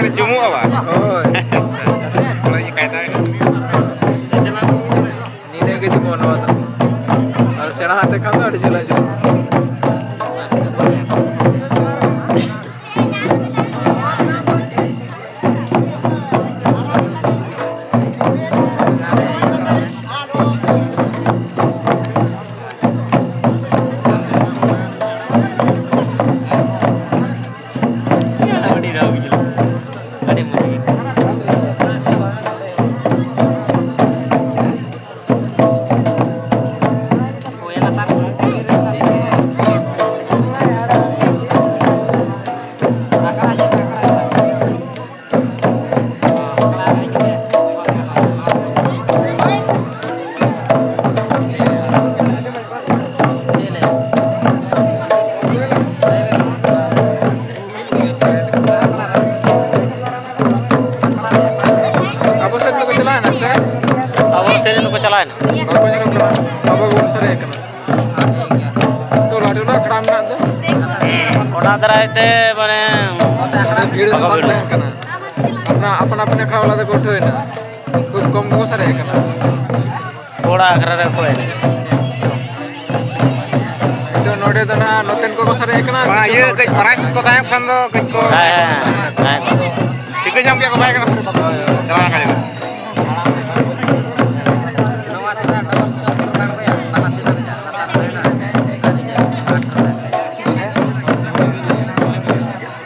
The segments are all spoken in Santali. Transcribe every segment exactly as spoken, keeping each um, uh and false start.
ᱡᱩᱢᱩᱜᱼᱟ ᱵᱟ? ᱦᱳᱭ᱾ ᱟᱪᱪᱷᱟ᱾ ᱚᱱᱟ ᱜᱮ ᱠᱟᱭᱫᱟ ᱢᱮᱱᱟᱜᱼᱟ᱾ ᱱᱤᱱᱟᱹᱜ ᱜᱮ ᱡᱩᱢᱩᱜᱼᱟ ᱱᱚᱣᱟ ᱫᱚ᱾ ᱟᱨ ᱥᱮᱬᱟ ᱦᱟᱛᱮ ᱠᱷᱟᱱ ᱫᱚ ᱟᱹᱰᱤ ᱡᱷᱟᱹᱞᱟᱜ ᱡᱩᱢᱩᱜᱼᱟ᱾ ᱟᱵᱚ ᱥᱮᱫ ᱫᱚᱠᱚ ᱪᱟᱞᱟᱣᱮᱱᱟ ᱥᱮ? ᱟᱵᱚ ᱥᱮᱫ ᱫᱚᱠᱚ ᱪᱟᱞᱟᱣᱮᱱᱟ᱾ ᱵᱟᱠᱚ ᱧᱮᱞᱚᱜ ᱠᱟᱱᱟ᱾ ᱟᱵᱚ ᱜᱮᱵᱚᱱ ᱥᱟᱨᱮᱡ ᱟᱠᱟᱱᱟ᱾ ᱴᱚᱞᱟ ᱴᱚᱞᱟ ᱟᱠᱷᱲᱟ ᱢᱮᱱᱟᱜ ᱫᱚ᱾ ᱚᱱᱟ ᱫᱟᱨᱟᱭ ᱛᱮ ᱢᱟᱱᱮ ᱵᱷᱤᱲ ᱦᱚᱸ ᱵᱟᱠᱚ ᱵᱟᱝ ᱵᱷᱤᱲᱚᱜᱼᱟ᱾ ᱛᱟᱦᱮᱸ ᱠᱟᱱᱟ᱾ ᱟᱯᱱᱟ-, ᱟᱯᱟᱱ ᱟᱹᱯᱤᱱ ᱟᱠᱷᱲᱟ ᱵᱟᱞᱟ ᱫᱚᱠᱚ ᱩᱴᱷᱟᱹᱣ ᱮᱱᱟ᱾ ᱠᱷᱩᱵ ᱠᱚᱢ ᱜᱮᱠᱚ ᱥᱟᱨᱮᱡ ᱟᱠᱟᱱᱟ᱾ ᱠᱚᱲᱟ ᱟᱠᱷᱲᱟ ᱨᱮ ᱚᱠᱚᱭ ᱮᱱᱮᱡ? ᱱᱤᱛᱚᱜ ᱱᱚᱰᱮ ᱫᱚ ᱱᱟᱦᱟᱜ ᱱᱚᱛᱮᱱ ᱠᱚᱠᱚ ᱥᱟᱨᱮᱡ ᱟᱠᱟᱱᱟ᱾ ᱵᱟᱝ, ᱤᱭᱟᱹ ᱠᱟᱹᱡ prize ᱠᱚ ᱛᱟᱦᱮᱸ ᱠᱷᱟᱱ ᱫᱚ ᱠᱟᱹᱡ ᱠᱚ ᱦᱮᱸ, ᱦᱮᱸ, ᱦᱮᱸ, ᱦᱮᱸ᱾ ᱴᱷᱤᱠᱟᱹ ᱧᱟᱢ ᱠᱮᱭᱟ ᱠᱚ ᱛᱟᱦᱮᱸ ᱠᱟᱱᱟ᱾ ᱪᱟᱞᱟᱣ ᱟᱠᱟᱱ ᱜᱮ᱾ ᱱᱚᱣᱟ ᱛᱤᱱᱟᱹᱜ double ᱥᱚ ᱨᱮᱱᱟᱜ ᱨᱮᱭᱟᱜ ᱵᱟᱱᱟᱨ ᱛᱤᱱᱟᱹᱜ ᱨᱮᱭᱟᱜ ᱞᱟᱛᱟᱨ ᱨᱮ ᱦᱮᱱᱟᱜᱼᱟ?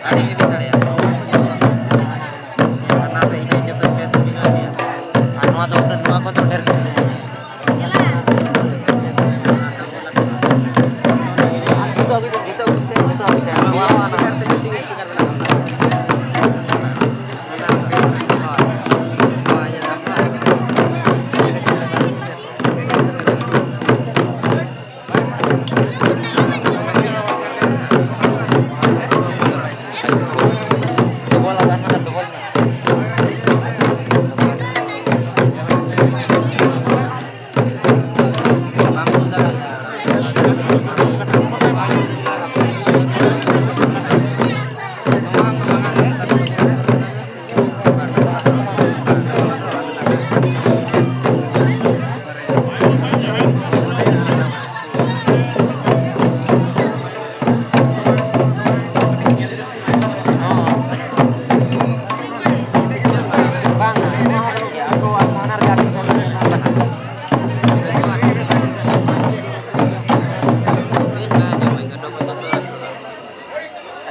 ᱟᱹᱰᱤ ᱤᱫᱤ ᱫᱟᱲᱮᱭᱟᱜᱼᱟ᱾ ᱚᱱᱟ ᱫᱚ ᱤᱧ ᱦᱚᱸ ᱡᱚᱛᱚ ᱯᱮ ᱥᱮ ᱢᱤᱞᱟᱹᱣ ᱤᱫᱤᱭᱟ᱾ ᱟᱨ ᱱᱚᱣᱟ ᱫᱚ ᱩᱛᱟᱹᱨ, ᱱᱚᱣᱟ ᱠᱚᱫᱚ ᱰᱷᱮᱨ ᱜᱮ ᱢᱮᱱᱟᱜᱼᱟ᱾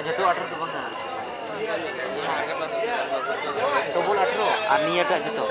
ᱡᱚᱛᱚ ᱟᱴᱷᱨᱚ ᱫᱚ ᱵᱟᱝᱟ᱾ ᱰᱚᱵᱚᱞ ᱟᱴᱷᱨᱚ ᱟᱨ ᱱᱤᱭᱟᱹᱴᱟᱜ ᱡᱚᱛᱚ᱾